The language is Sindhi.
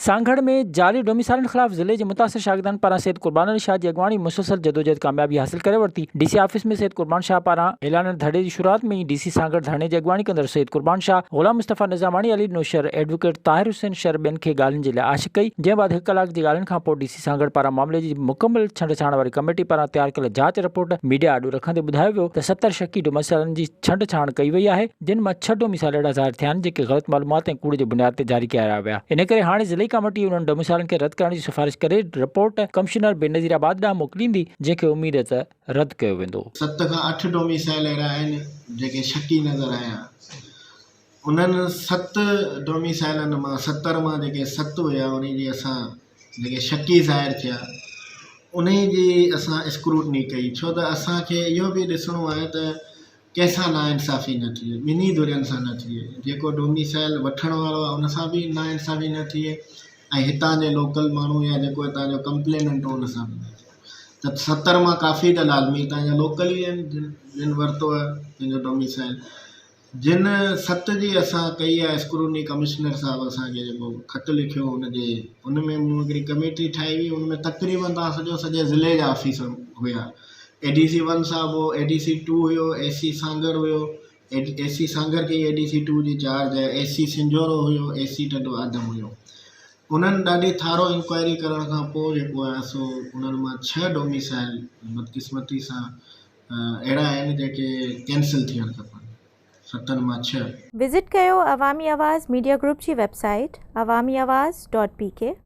سانگهڙ ۾ جعلي ڊوميسائلن خلاف ضلعي جي متاثر شاگردن پاران سيد قربان علي شاهه جي اڳواڻي ۾ مسلسل جدوجهد ڪاميابي حاصل ڪري ورتي، ڊي سي آفيس ۾ سيد قربان شاهه پاران اعلانيل ڌرڻي جي شروعات ۾ ئي ڊي سي سانگهڙ ڌرڻي جي اڳواڻي ڪندڙ سيد قربان شاهه، غلام مصطفيٰ نظاماڻي، علي ڏنو شر، ايڊووڪيٽ طاهر حسين شر ٻين کي ڳالهين جي لاء آڇ ڪئي، جنهن بعد هڪ ڪلاڪ جي ڳالهين کانپوء ڊي سي سانگهڙ پاران معاملي جي مڪمل ڇنڊ ڇاڻ واري ڪميٽي پاران تيار ڪيل جاچ رپورٽ ميڊيا آڏو رکندي ٻڌايو ويو ته 70 شڪي ڊوميسائلن جي ڇنڊ ڇاڻ ڪئي وئي آهي. جن مان ڇهه ڊوميسائل اهڙا ظاهر ٿيا آهن جيڪي غلط معلومات ۽ ڪوڙ جي بنياد تي جاري ڪيا ويا. ان ڪري هاڻي ضلعي ڪاميٽي انهن ڊوميسائلن کي رد ڪرڻ جي سفارش ڪري رپورٽ ڪمشنر بينظير آباد ڏانهن موڪليندي جنهن کي اميد ته رد ڪيو ويندو. ست کان اٺ ڊوميسائل اهڙا آهن جيڪي شڪي نظر آيا. انهن ست ڊوميسائلن مان 70 مان جيڪي ست هيا انهي جي اسان جيڪي شڪي ظاهر ٿيا انهي جي اسان اسڪروٽني ڪئي ڇو ته اسان کي اهو به ڏسڻو آهي ته ڪنهن سان ناانصافي نه ٿئي، ٻنهي ڌرين سان نه ٿئي، جيڪو ڊوميسائل وٺڻ وارو آهي ان سان به ناانصافي نه ٿئي ۽ هتان جي لوڪل ماڻهو يا جيڪو هتان جو ڪمپليننٽ هو ان سان به نه ٿئي ته 70 مان ڪافي ته لازمي هتان جا لوڪل ئي آهن جن جن ورتو آهي پنهنجو ڊوميسائل جن ست جي اسان ڪئي آهي اسڪروني ڪمشنر صاحب اسانکي جيڪو خط لکيو ان جي ان ۾ مون هڪڙي ڪميٽي ٺاهي هئي ان ۾ تقريبن تان سڄو سڄي ضلعي جا آفيسر هيا اي ڊي سي ون صاحب هو، اي ڊي سي ٽو هيو، اي سي سانگهڙ هيو، اي سي سانگهڙ کي ئي اي ڊي سي ٽو جي چارج آهي، اي سي سنجهورو هيو، اي سي ٽنڊو آدم هيو. انهن ڏاڍي ٿارو انڪوائري ڪرڻ کان پوء جيڪو آهي سو انهن مان ڇهه ڊوميسائل بدقسمتي سان اهڙا آهن جيڪي ڪينسل ٿيڻ کپن. ستن مان ڇهه. وزٽ ڪيو عوامي آواز ميڊيا گروپ جي web site Awami Awaz dot P K.